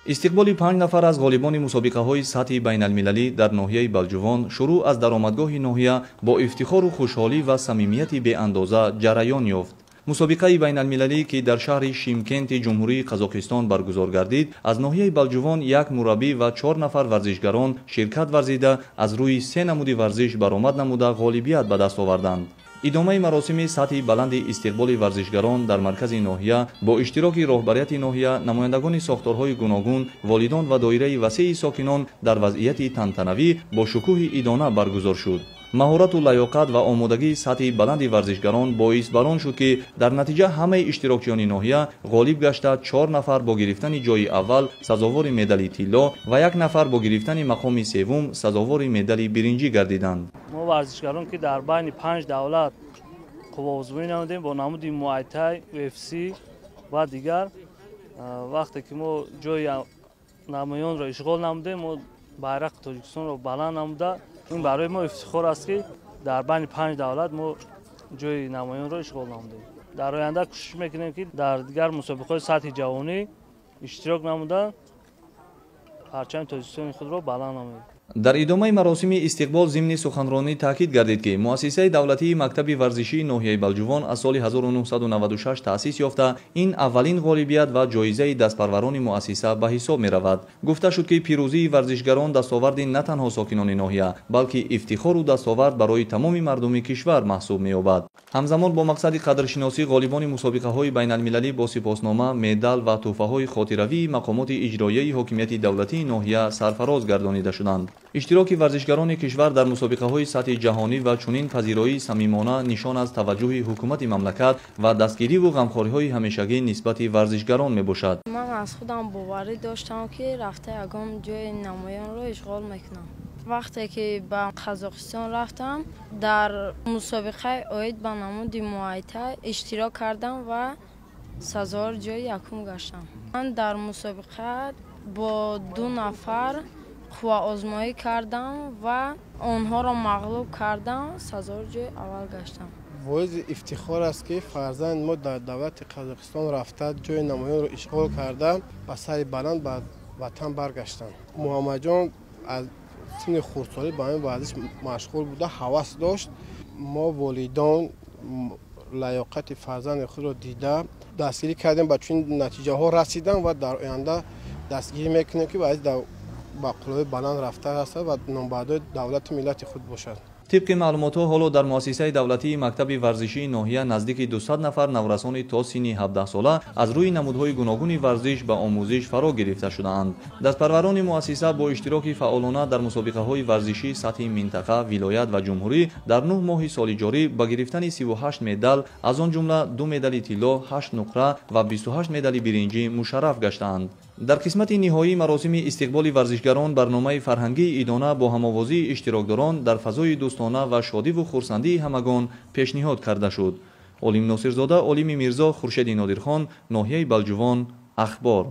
Истиқболи 5 нафар аз ғолибони мусобиқаҳои сатҳи байналмилалӣ дар ноҳияи Балҷувон шурӯъ аз даромадгоҳи ноҳия бо ифтихору хушҳолӣ ва самимияти беандоза ҷараён ёфт. Мусобиқаи байналмилалӣ, ки дар шаҳри Шимкенти Ҷумҳурии Қазоқистон баргузор гардид, аз ноҳияи Балҷувон як мураббӣ ва 4 нафар варзишгарон ширкат варзида, аз рӯи 3 намуди варзиш баромад намуда ғолибият ба даст оварданд. Идомаи маросими сатҳи баланди истиқболи варзишгарон дар маркази ноҳия бо иштироки роҳбарияти ноҳия, намояндагони сохторҳои гуногун, волидон ва доираи васеи сокинон дар вазъияти тантанавӣ бо шукӯҳи идона баргузор шуд. Маҳорату лаёқат ва омодагии сатҳи баланди варзишгарон боис бар он шуд, ки дар натиҷа ҳамаи иштирокчиёни ноҳия ғолиб гашта, 4 нафар бо гирифтани ҷои аввал сазовори медали тилло ва 1 нафар бо гирифтани мақоми севум сазовори медали биринҷӣ гардиданд. Мо варзишгарон, ки дар байни 5 давлат қувваозмоӣ намудем бо намуди муайтай, UFC ва дигар, вақте ки мо ҷои намоёнро ишғол намудем, мо байрақи Тоҷикистонро баланд намуда, ин барои мо ифтихор аст, ки дар байни 5 давлат мо ҷои намоёнро ишғол намудем. Дар оянда кӯшиш мекунем, ки дар дигар мусобиқаҳои сатҳи ҷаҳонӣ иштирок намуда, парчами Тоҷикистони худро баланд намоем. Дар идомаи маросими истиқбол зимни суханронӣ таъкид гардид, ки муассисаи давлатии мактаби варзишии ноҳияи Балҷувон аз соли 1996 таъсис ёфта, ин аввалин ғолибият ва ҷоизаи дастпарварони муассиса ба ҳисоб меравад. Гуфта шуд, ки пирӯзии варзишгарон дастоварди на танҳо сокинони ноҳия, балки ифтихору дастовард барои тамоми мардуми кишвар маҳсуб меёбад. Ҳамзамон бо мақсади қадршиносӣ ғолибони мусобиқаҳои байналмилалӣ бо сипоснома, медал ва тӯҳфаҳои хотиравии мақомоти иҷроияи ҳокимияти давлатии ноҳия сарфароз гардонида шуданд. Иштироки варзишгарони кишвар дар мусобиқаҳои сатҳи ҷаҳонӣ ва чунин пазироии самимона нишон аз таваҷҷӯҳи ҳукумати мамлакат ва дастгириву ғамхориҳои ҳамешагӣ нисбати варзишгарон мебошад. Ман аз худам боварӣ доштам, ки рафта ягон ҷои намоёнро ишғол мекунам. Вақте ки ба Қазоқистон рафтам, дар мусобиқаи оид ба намуди муайтай иштирок кардам ва сазовори ҷои якум гаштам. Ман дар мусобиқа бо 2 нафар қувваозмоӣ кардам ва онҳоро мағлуб кардам, сазовори ҷои аввал гаштам. Боиси ифтихор аст, ки фарзанди мо дар давлати Қазоқистон рафта, ҷои намоёнро ишғол карда, ба сари баланд ба ватан баргаштанд. Муҳаммадҷон аз синни хурдсолӣ ба ин варзиш машғул буда, ҳавас дошт. Мо волидон лаёқати фарзанди худро дида дастгирӣ кардем, ба чунин натиҷаҳо расидам ва дар оянда дастгирӣ мекунем, ки ба қуллаҳои баланд рафта расад ва номбардори давлату миллати худ бошад. Тибқи маълумотҳо, ҳоло дар муассисаи давлатии мактаби варзишии ноҳия наздики 200 нафар наврасони то синни 17 сола аз рӯи намудҳои гуногуни варзиш ба омӯзиш фаро гирифта шудаанд. Дастпарварони муассиса бо иштироки фаъолона дар мусобиқаҳои варзишии сатҳи минтақа, вилоят ва ҷумҳурӣ дар 9 моҳи соли ҷорӣ ба гирифтани 38 медал, аз он ҷумла 2 медали тилло, 8 нуқра ва 28 медали биринҷӣ мушарраф гаштаанд. Дар қисмати ниҳоии маросими истиқболи варзишгарон барномаи фарҳангии идона бо ҳамовозии иштирокдорон дар фазои дӯстона ва шодиву хурсандии ҳамагон пешниҳод карда шуд. Олим Носирзода, Олими Мирзо, Хуршеди Нодирхон, ноҳияи Балҷувон, Ахбор.